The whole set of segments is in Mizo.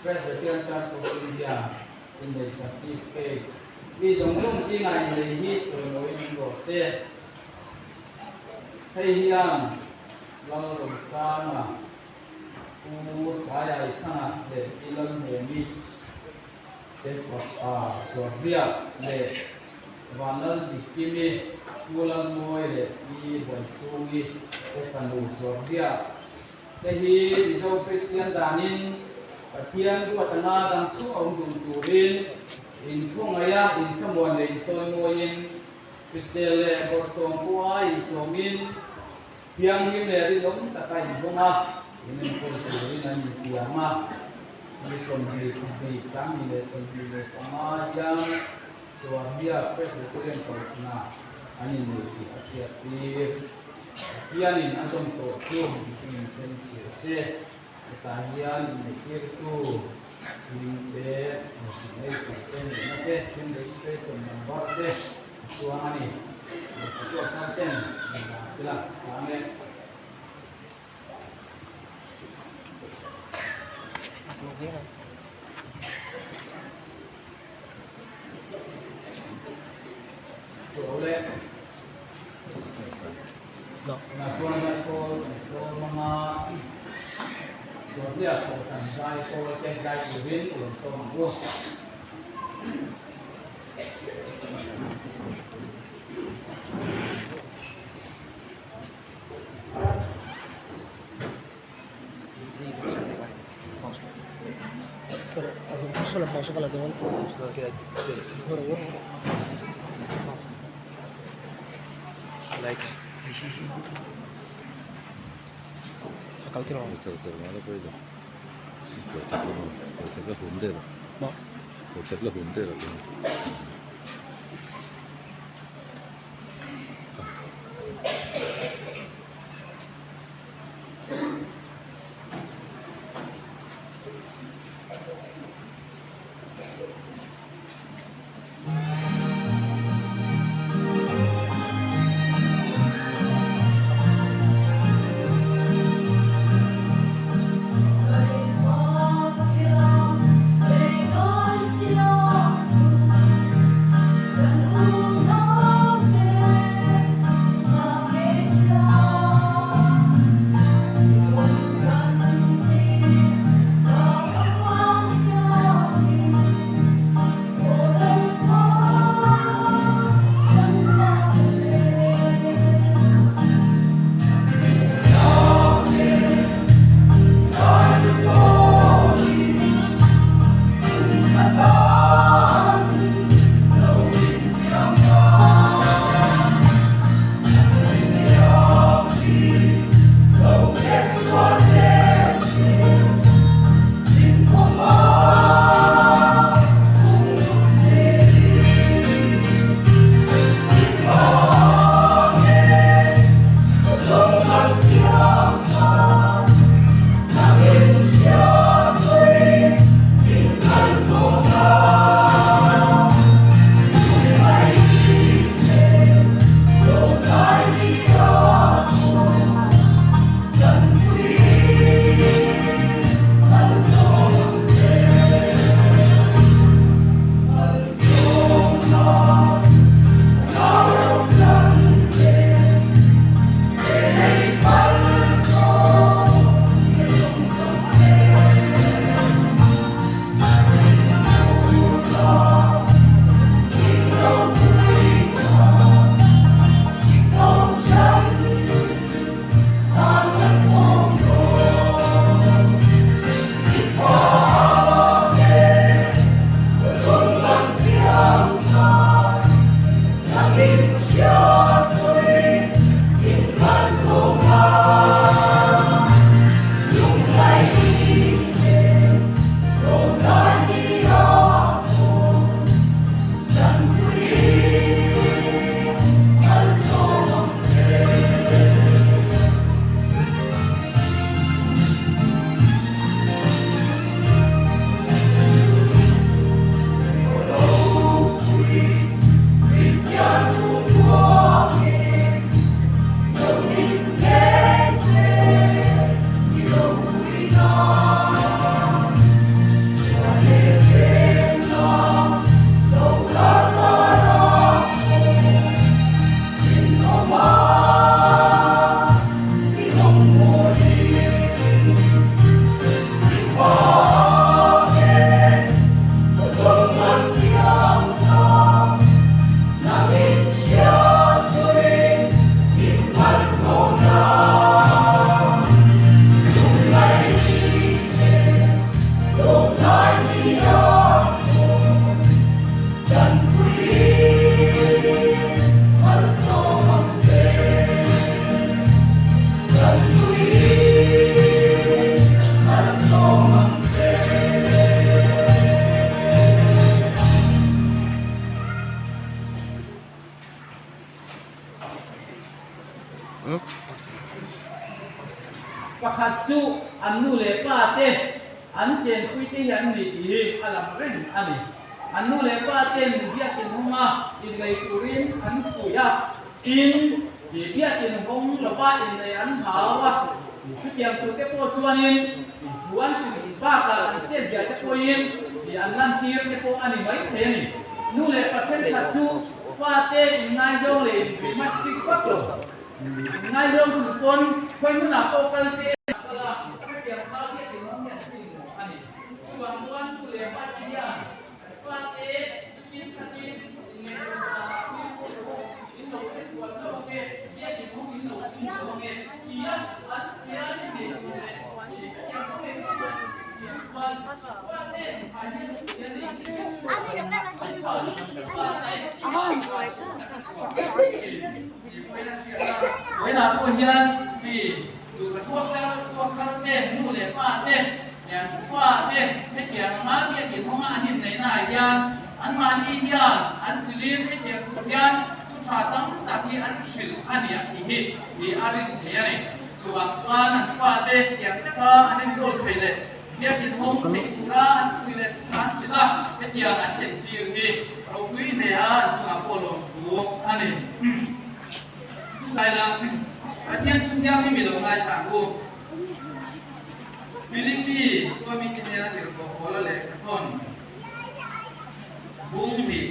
Presbyterian Church of India innei certificate mi zawng zawng zingah innei hi chawimawiin awm rawh se. Hei hian Lalrosanga, Pu Saiaithanga leh Pi Lalhmemi te fapa Suahriat leh Vanlaldikkimi, Pu Lalmawi leh Pi Buaichhungi te fanu Suahriat te hi Mizo Kristian danin Pathian duat anga dang chhung a awm dun turin inkhawngaih a, inthlamuan leh inchawimawiin hrisel leh bawrhsawm pawha inchawmin thianghlim leh rinawm taka inhawng a, in enkawl turin an intiam a. Ni 22, 2025 hian Suahhia Presbyterian Kohhranah an inneih tih a hriattir. Pathianin a zawm tawh chu mihringin then suh se. Hetah hian inneihtirtu hming te, signature te, nihna te, then registration number te a chuang a ni. Lehkha tuah thar ten an dah sila tha nge. hi an ni tih hi a lang reng a ni. An nu leh pa ten biakin hawnga innei turin an fuih a, tin, biakin hawng lova innei an hau a. Chutiang turte pawh chuanin thu an hrilh bakah an chetzia te pawhin an lantir te pawh a ni mai thei a ni. Nu leh pa thenkhat chu fate inngaizawng leh inpuihma strict vak lo. Inngaizawng chung pawn khawi hmunah pawh kal se an kal a, chutiang kha biakin hawng hian thil mawh a ni. Chuvang chuan nu leh pa te hian fate chutin khatin inngaihtuah danah thil pawh in lo hre sual hlauh ang e, biakin hawng in lo chhung lo ang e tia an hriat ngei tur leh hetiang kawng eng emaw thil chuan fate ah hian thil nei tih vek pawh an tha fate Vawiinah pawh hian hei duhka tuak thar tuak thar te nu leh pa te lian fa te hetiang anga biakin hawnga an inneihna ah hian anmahni hian an hrilhin hetiang tur hian thu tha tam tak hi an hrilh a ni ang tih hi hi a rin thei a ni. Chuvang chuan an fate tiang taka an enkawl thei leh biakin hawng theih tura an pui leh thu tha an hrilh a, hetiang an entir hi ropui hle a an chungah pawh lawmthu a ni. Chutaila Pathian thu thianghlim i lo ngaithla ang u. Philippi khua mite hnena tirhkoh Paula lehkha thawn bung hnih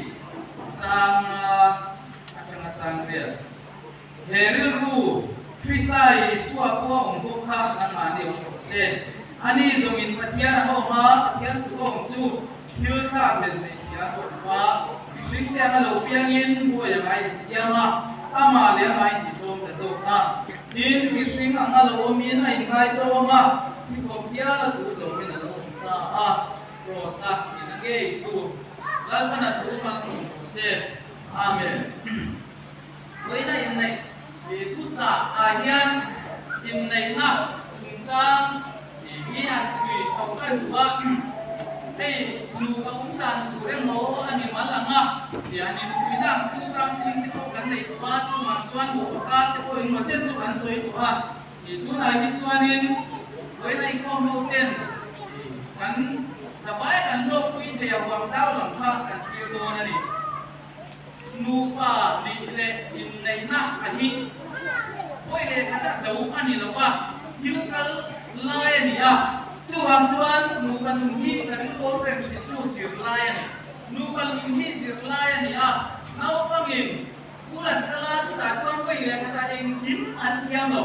chang atanga chang vel. He rilru Krista Isua pawh a awm bawk kha nangmahni awm rawh se. Ani zawngin Pathian a awm a, Pathian tluk a awm chu thil thlak leh hmeichhia a ruat lo a, mihringte anga lo piangin buai anga a insiam a, amah leh amah a intitlawm ta zawk a. Tin, mihring anga lo awmin a inngaitawm a, thi khawp hial a thu zawmin a lo awm ta a. Kraws a tihna ngei chu Lalpana thu malsawm rawh se. Amen. Vawiina inneih thuchah ah hian inneihna chungchang hi han chhui chho ka duh a, hei nupa awm dan tur emaw a ni mal ang a, han inpuina ang chu counselling te pawh kan nei tawh a, chungah chuan nupa kar te pawh engmaw chen chu kan sawi tawh a, tunah hi chuanin vawiina inkhawm ho ten kan thavai kan hlawkpui thei a huang zau lam kha kan thlir dawn a ni. Nupa nih leh inneihna a hi pawi leh khat a zo a ni lo a, thil kal lai a ni a. Chuvang chuan nupa nun hi ka rilruam reng thin chu zirlai a ni. Nupa nun hi zirlai a ni a, naupangin school an kal a, chutah chuan pawi leh khatah engkim an thiam lo.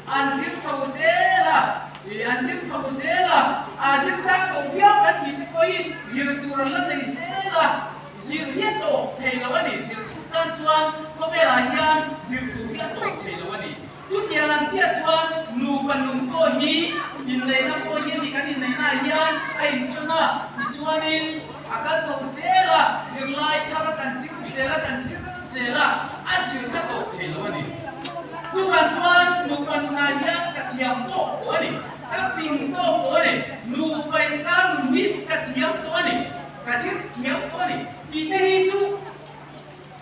An zir chho zel a, ih an zir chho zel a, a zir sang tawh viau kan tih te pawhin zir tur an la nei zel a. Zir hi a tawp thei lo a ni. Zir tur tan chuan khawvelah hian zir tur hi a tawp thei lo a ni. Chutiang ang chiah chuan nupa nun pawh hi inneihna pawh hi a ni. Kan inneihnaah hian a inṭan a, tichuanin a kal chho zel a, zirlai thar a kan zir zel a, kan zir zel a, a zir kha tawp thei lo a ni. Chuvang chuan nupa nunah hian ka thiam tawk tawh a ni, ka fing tawk tawh a ni, nupa inkar nun hi ka thiam tawh a ni. Ka zir thiam tawh a ni tih te hi chu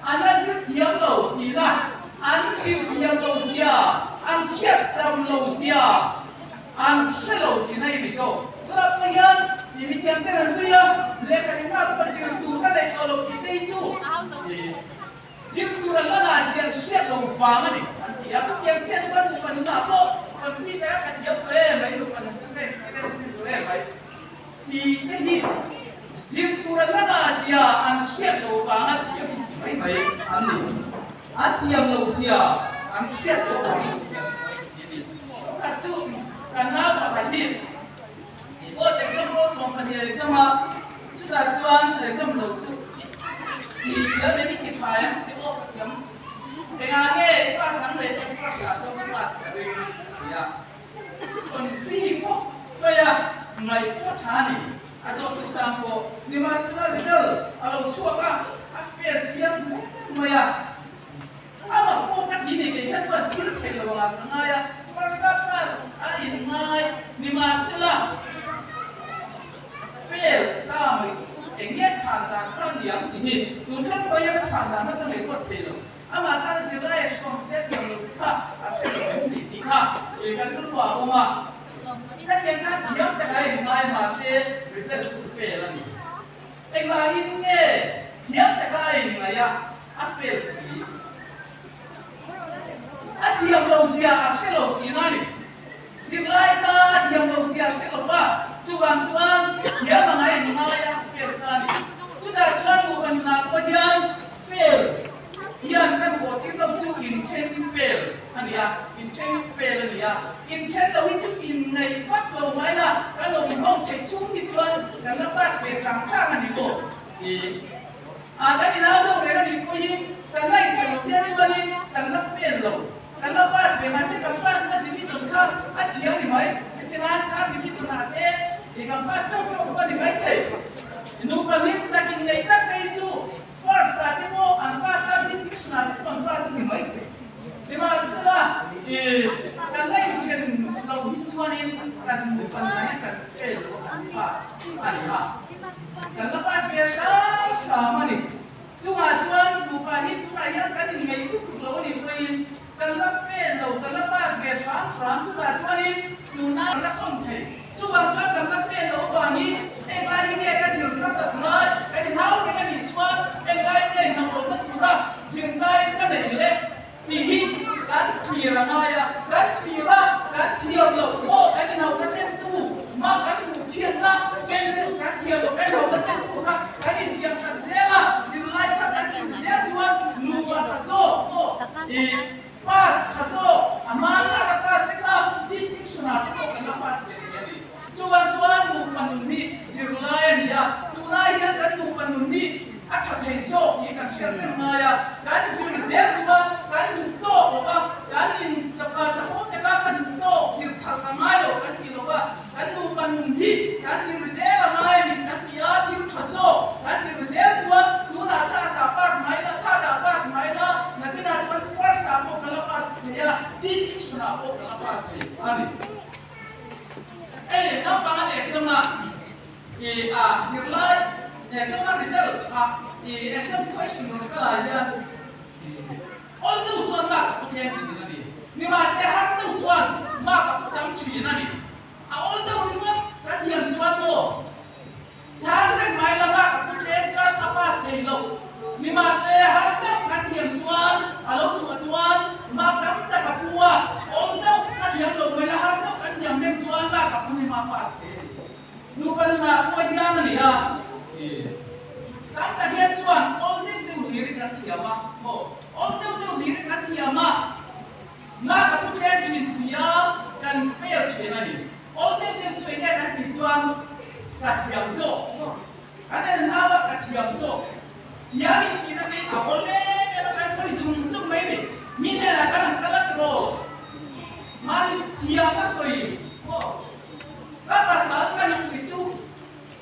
an la zir thiam lo tihna, an zir thiam lo zia, an hriat tam lo zia an hre lo tihna i ni zawk. Tunah pawh hian ih mithiam ten an sawi a, lehkha dikna pawh zir tur ka neih tawh lo tih te hi chu zir tur an la ngah zia an hriat lo vang a ni an ti a. Chutiang chiah chuan nupa nunah pawh computer a ka thiam tawh em mai, nupa nun chu ka experience tir tawh em mai. Tih te hi zir tur an la ngah zia an hriat loh vanga thiam in ti mai mai an ni. An thiam loh zia an hriat loh vangin thiam in mai ti a ni. Pakhat chu kan nau pakhat hi board exam pawh 12 exam a, chutah chuan exam zo chu i thiam em i ti tha em ti aw ka thiam engah nge i pass ang leh chu pass ah chuan ka pass ka ring ti a. Confi pawh mai a, ngaih pawh tha a ni. A zawh duh tan pawh nimahsela result a lo chhuak a, a fair thiam hle mai a. Amah pawh ka ti ni kei kha chuan thil thei lo angah ka ngai a, first up pass a inngai nimahsela fail ta mai chu eng nge chhan dan kha a ni ang tih hi tun thleng pawh hian a chhan dan kha ka ngaihtuah thei lo. Amah tan a zirlai a hrawm se chuan lo kha a hre lo em ni tih kha kan rilru ah a awm a. Hetiang khan thiam tak a inngai mahse. Result chu fail a ni. Engvangin nge thiam taka a inngaih a, a fail si? A thiam lo zia a hre lo tihna a ni. Zirlai kha a thiam lo zia a hre lo va, chuvang chuan thiam anga a inngai a, a fail ta a ni. Chutah chuan nupa nunah pawh hian fail hian kan haw tir lo chu inthen fail a ni a, inthen fail a ni a. Inthen lo hi chu inngaih vak lo mai la, kan awm ho theih chhung hi chuan kan la pass ve tang tang a ni maw? A kan inau deuh reng a nih pawhin kan la inthen lo hian chuanin kan la fail lo, kan la pass ve mahse kan pass na division kha a chhia a ni mai. Hetiang kha division ah te ih kan pass teuh teuh pawh a ni mai thei. Nupa hlim tak inneih tak phei chu first ah te pawh an pass a, distinction ah te pawh an pass a ni mai thei. Nimahsela ih kan la inthen lo hi chuanin kan nupa nunah hian kan fail lo a, kan pass a ni a. Kan la pass ve hram hram a ni. Chungah chuan nupa hi tunah hian kan inngeih lutuk lo a nih pawhin kan la fail lo, kan la pass ve hram hram. Chutah chuanin tuna kan la sawn thei. Chuvang chuan kan la fail loh avangin englai hi nge ka zir nasat ngai, kan inhau reng a nih chuan englai nge inhauhlohna tura zirlai ka neih le tih hi kan thlir a ngai a, kan thlir a, kan thiam loh pawh kan inhauhna tlentu mah kan hmuh chhiatna tlentu kan thiam loh kan inhauhna tlentu kha kan insiam that zel a, zirlai kha kan zir zel chuan nupa tha zawk pawh i pass tha zawk, a hma thak a pass te kha distinction ah te pawh kan la pass ve thei a ni. Chuvang chuan nupa nun hi zirlai a ni a, tunlai hian kan nupa nun hi a tha thei zawk tih kan hriat reng ngai a, kan zir zel chuan kan duh tawk lo va, kan in chakawm taka ka duh tawk zir thar ka ngai lo kan ti lo va, kan nupa nun hi kan zir zel a ngai a ni kan ti a, thil tha zawk kan zir zel chuan tunah class ah pass mai la, third ah pass mai la, nakinah chuan first ah pawh ka la pass thei a, distinction ah pawh ka la pass thei a ni. Hei naupang a exam a i a zirlai exam a result a i exam question rawn kal ah hian i awl deuh chuan mark a pu tlem thin a ni. Nimahse har deuh chuan mark a pu tam thin a ni. A awl deuh ringawt ka thiam chuan maw Chhang reng mai lama ka pu tlem tlat a pass thei lo. Nimahse har deuh kan thiam chuan a lo chhuah chuan mark tam tak a pu a, awl deuh ka thiam lo mai la har deuh kan thiam reng chuan mark a pu ni ma pass thei a ni. Nupa nunah pawh hian a ni a, tam tak hian chuan awl deuh deuh hlir kan thiam a, maw awl deuh deuh hlir kan thiam a, mark a pu tlem thin si a, kan fail thin a ni. Aw deuh deuh chu enge kan tih chuan ka thiam zawk maw? Kan en hau a ka thiam zawk. Thiam in tihna te a awl em em a kan sawi zung zung mai ni. Mi hnenah kan han kal a tiraw? Mahni thiam a sawi maw? Ka pasal ka nupui chu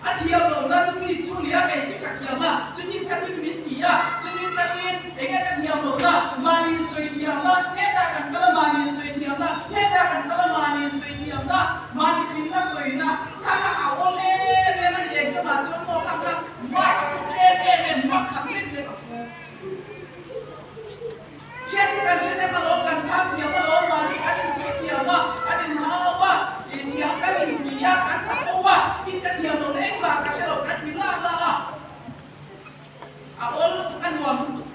A thiam lohna chu mi chu nia kei chu ka thiam a, chutin khatin min ti a, chutin khatin enge ka thiam lohna, mahni insawi thiamna, hetah kan kal a mahni insawi thiamna, hetah kan kal a mahni insawi thiamna, mahni tlinna sawina, kha kha a awl em em a ni exam ah chuan maw kha kha mark a phu em em em, mark khat lek lek a phu. Hriat chu kan hre deuh alawm, kan chhang thiam alawm, mahni kan insawi thiam a, kan inhau a, inthiam kan inti a, kan chapo a, in ka thiam lo na engmah ka hre lo kan ti lah lah a, a awl a nuam lutuk.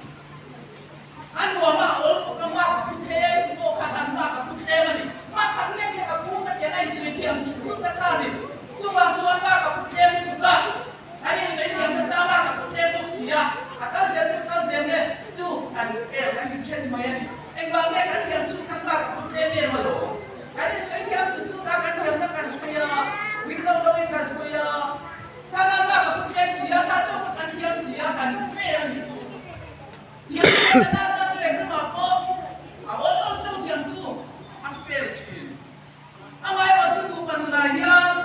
A nuam a, a awl bawk a, mark a pu tlem pawh kha han mark a pu tlem a ni. Mark khat lek lek a pu ka ti a, a insawi thiam zut zut a kha a ni. Chuvang chuan mark a pu tlem lutuk a. An insawi thiam nasa a, ka pu tlem bawk si a, a kal zel chu kal zel nge chu kan fail kan inthen mai a ni. Engvang nge kan thiam chu kan bak a pu tlem em alawm. Kan insawi thiam chu chu ta kan thiamna kan sawi a, ring lo deuhin kan sawi a, kha nan bak a pu tlem si a, kha chauh kha kan thiam si a, kan fail a nih chu. Thiam chu kan tan ta chu exam ah pawh a awl awl chauh thiam chu a fail thin. Amaherawhchu nupa nunah hian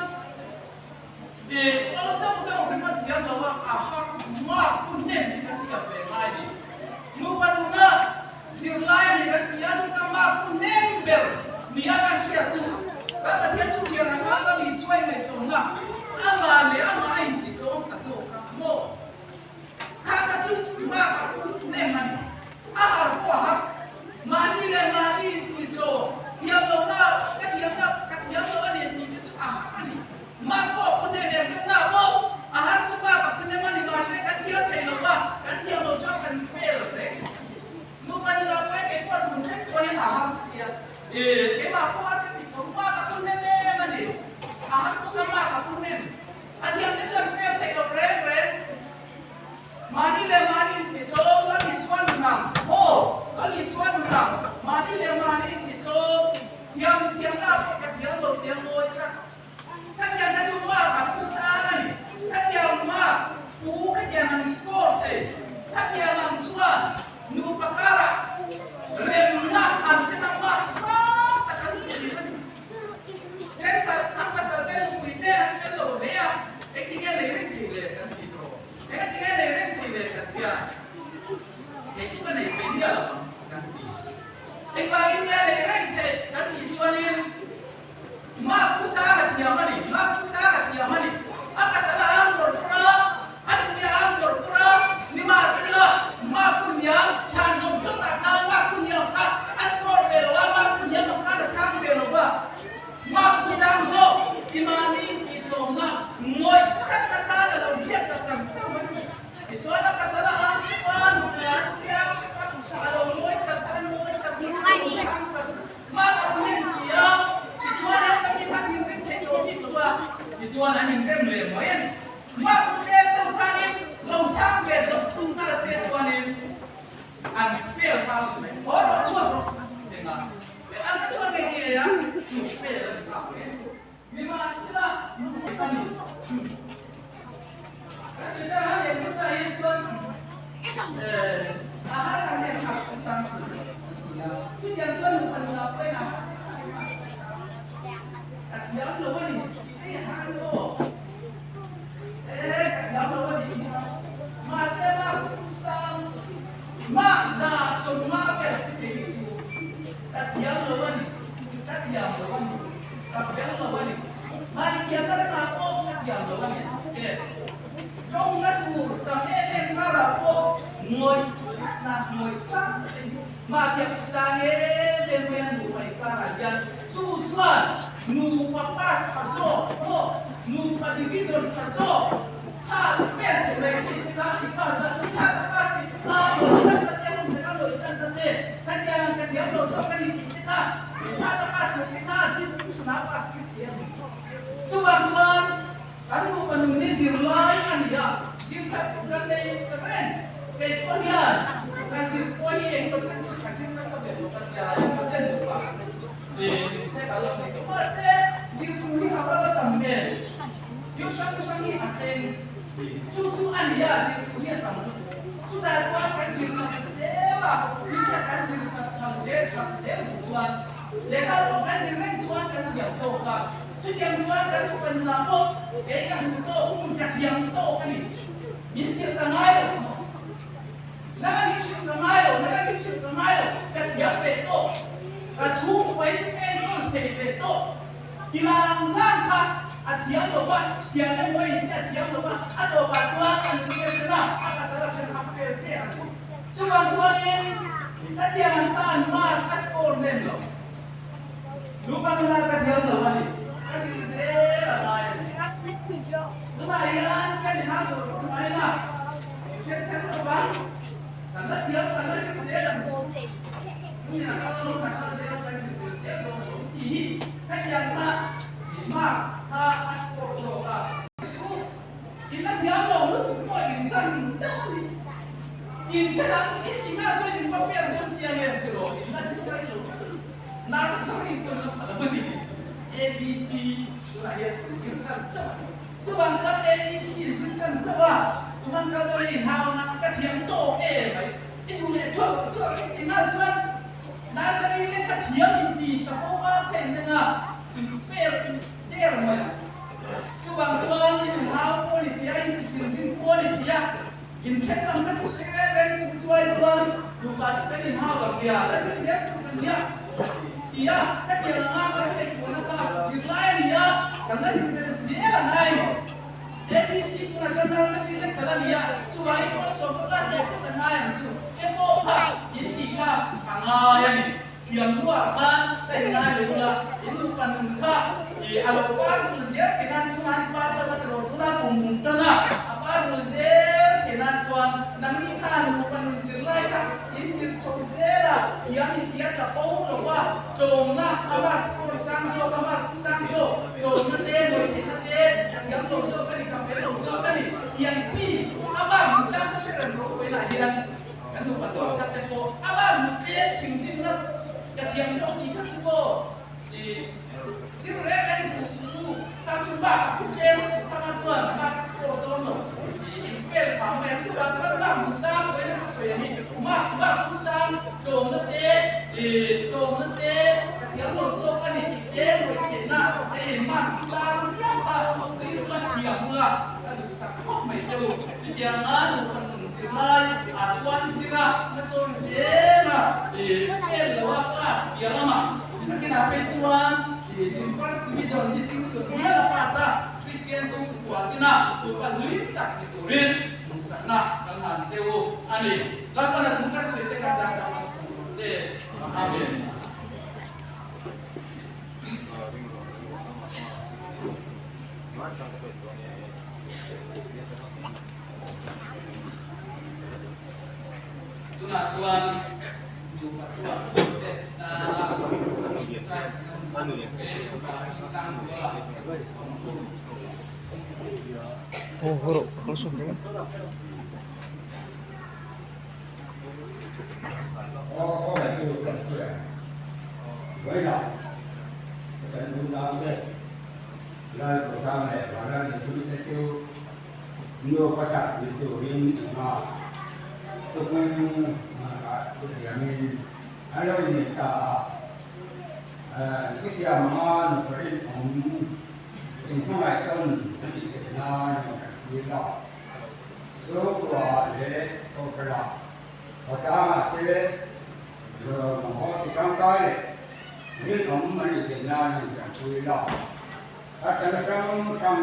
i aw deuh deuh ringawt thiam lo a, a har mark pu hnem hi kan thiam ve ngai ni. Nupa nuna zirlai a ni kan ti a, chuta mark pu hnem ber nia kan hriat chu kan Pathian chu thian ang khan Lal Isua i ngaihtuahna amah leh amah a intitlawm ta zawk a maw? Kha kha chu mark a pu hnem a ni. A har pawh a har. Mahni leh mahni inpuitlawm, thiam lohna ka thiamna ka thiam loh a ni tih te chu a har a ni. Mark pawh pu hnem exam na maw? A har kan em kha ka sang thin an ti a. Chutiang chuan nupa nula pawhin a har kha em a ka sang ka thiam lo a ni tih te hi a har aw. E ka thiam lo a ni tih kha. Mahse mark chu sang mark 150 vel a ti thei ni chu ka thiam lo a ni ka thiam lo a ni ka fel lo a ni. Mahni thiamna rengah pawh ka thiam lo a ni e. Tawngna tur tam em em karah pawh ngawih tlatna, ngawih tlat te hi mahtiang sang em em mai a nupa inkarah hian chu chuan nupa pass tha zawk pawh nupa division tha zawk kha vel thei mai khi kha i pass a, kha ka pass tih chu kha ngawih tlatna te hun taka ngawih tlatna te khatiang ka thiam lo zawk a ni tih te kha kha ka pass loh te kha distinction ah pass tir thei a ni. Chuvang chuan. Kan nupa nun hi zirlai a ni a, zir khat tur kan nei reng. Kei pawh hian ka zir pawh hi eng emaw chen chu ka zir nasa ve lo ka tia, eng emaw chen nupa te ka lo nei tawh. Mahse, zir tur hi a va la tam hmel, thil hrang hrang hi a thleng. Chu chu a ni a, zir tur hi a tam lutuk. Chutah chuan kan zir chak zel a, thil kha kan zir sak phal zel phal zel duh chuan lehkha pawh kan zir reng chuan kan thiam zawk a. Chutiang chuan kan upa nunah pawh kei ka duh tawk hmun ka thiam tawk a ni. Min zir ka ngai lo maw? Nanga min hrilh ka ngai lo, nanga min hrilh ka ngai lo, ka thiam ve tawk, ka chhungkuai chu ka enkawl thei ve tawk. Ti lang lang kha a thiam lo va, thiam emaw in te a thiam lo va, a tawpah chuan a nun fel a, a pasal a then a fel hle ang. Chuvang chuanin ka thiam ang tan mark a score hnem lo. Nupa nula ka thiam lo a ni. Ka zir zel a ngai a ni. Tunah hian ka ni hna tur tur mai na. Min then kher lo vang. Kan la thiam kan la zir zel ang chu. Hmun a kal lo kan kal zel kan zir zel zel dawn lo tih hi ka thiam kha mark kha a score zawk a. Chu in la thiam lo lutuk pawh in tan chauh a ni. In then ang in ti nghal chuan in va fair dawn chiang em tiraw in la zir rei lo tlat a ni. Nursery pawh in la pha lo a ni. ABC tunah hian in zir tan chauh a ni. Chuvang chuan ABC in zir tan chauh a, tuman kal dawn in hau anga ka thiam tawk em mai. I duh leh chhuak duh chhuak in ti nghal chuan nursery lehkha thiam in ti chapo a theih nanga in fair der mai ang. Chuvang chuan in inhau pawh ni thei a, in ti thinrim pawh ni thei a. Inthen lam ka thusawi reng reng chung chuai chuan nupa chu kan inhau ang nia, la zir zel tur ka nia ti a, hetiang anga ka hriat puan kha zirlai a ni a, kan la zir tel zel a ngai. ABC tunah chuan nursery lek ka la ni a, chuvangin pawn sawm ka class ve phawt a ngai ang chu, emaw kha in tih kha a ngai a ni. Thiam hnuah khan ka inngai lo ula, in nupa nun kha i a lo par bul zel thei nan tunah i par tan a tiraw tunah kum mum tan a, a par bul zel thei nan chuan nangni khan nupa nun zirlai kha in zir chho zel a, thiam in tia chapo lo va, tlawmna a mark score sang zawk a mark sang zawk, tlawmna te, ngawitheihna te, ka thiam lo zawk a ni, ka fel lo zawk a ni, tiang chi a mark sang chu hre reng rawh upainah hian. Kan nupa tawk khat te pawh a van hmu tlem thinrimna ka thiam zawk tih kha chu maw i zir reng reng duh suh u, kha chu bak a phu tlem lutuk thanga chuan bak a score dawn lo i in fail phah mai ang. Chuvang chuan mark hmu sang vawiin a ka sawi ang hi mark mark hmu sang tlawmna te i tlawmna te ka thiam lo zawk a ni tih te ngawi theihna hei mark hmu sang viau kha zir ula thiam ula ka duhsak khawp mai che u. Chutianga nupa nun zirlai ah chuan zira hmasawn zela vel lo a class piah lamah nakinah phei chuan in first division distinction hial a pass a, Kristian chhungkua tina nupa hlim tak ni turin duhsakna kan han che u a ni. Lalpana thu ka sawi te kha zan tak an sawi rawh se. Amen. Tunah chuan nupa chuan te tana Lalruatang leh Vanlalneitu te chu nupa tak ni turin i nghak. Tukung liamin an lo innei ta a. Chutiang anga nupui rinawm inhmangaih tawn a nih theih nan an ṭanpui a. Chhungkua leh kohhranah khawtlangah te mamawh chi tangkai leh rinawm a nih theih nan an ṭanpui a. Harsatna hrang hrang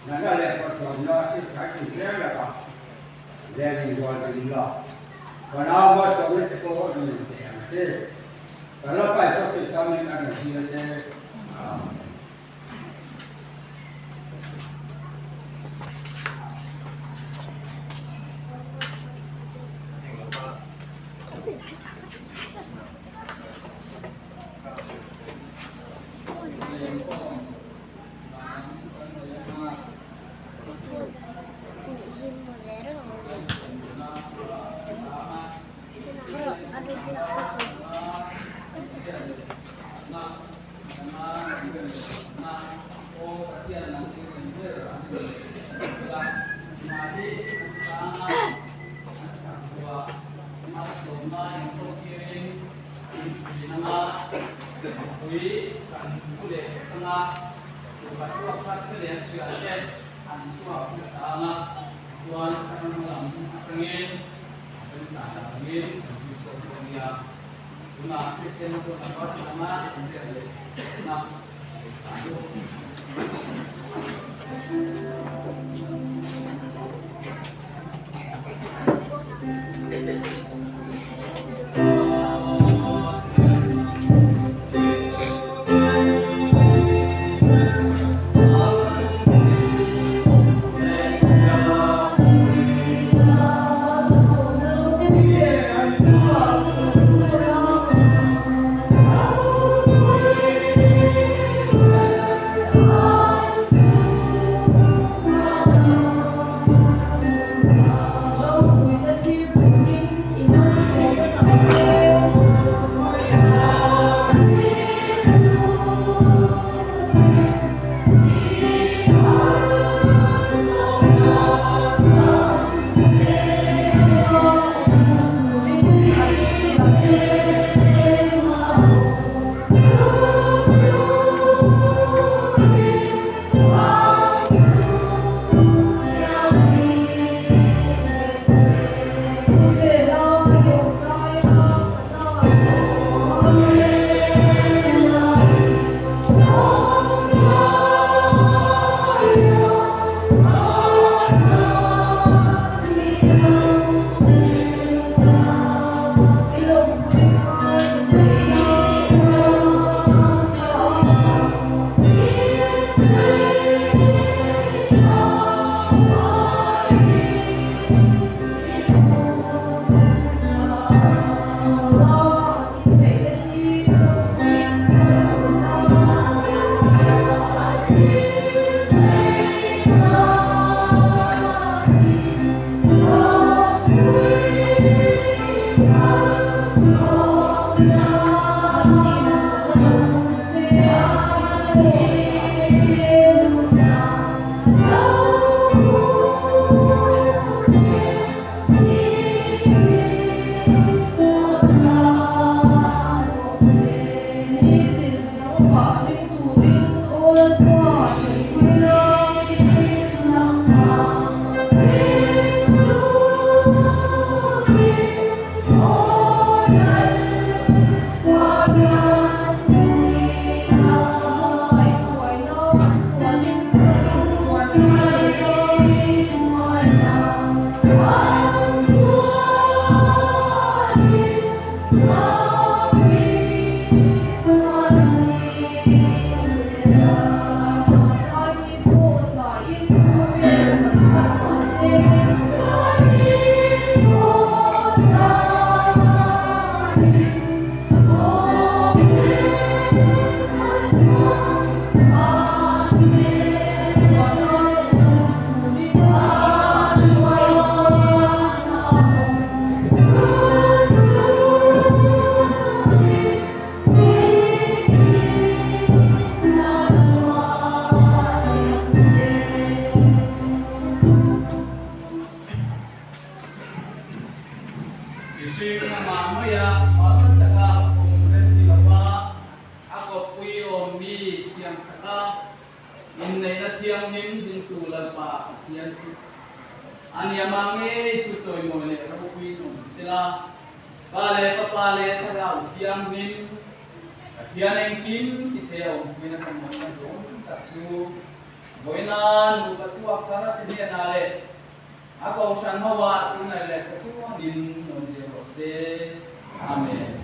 natna leh kawrtawmna hrilhhrai tinreng lakah lehlin rual ding la, ka nau malsawmna che pawh rawn in pe ang che. Ka Lalpa Isua Krista min a rawn hria che. Amen. chu. A nia mah ngei chu chawimawi leh ropuiin awm sela, Pa leh Fapa leh Thlarau Thianghlim, Pathian engkim ti thei a awmpuina ka mawina zawng tak chu vawiina nupa tuak thar a ti hnenah leh a kohhran ho ah tunai leh chatuanin awm zel rawh se. Amen.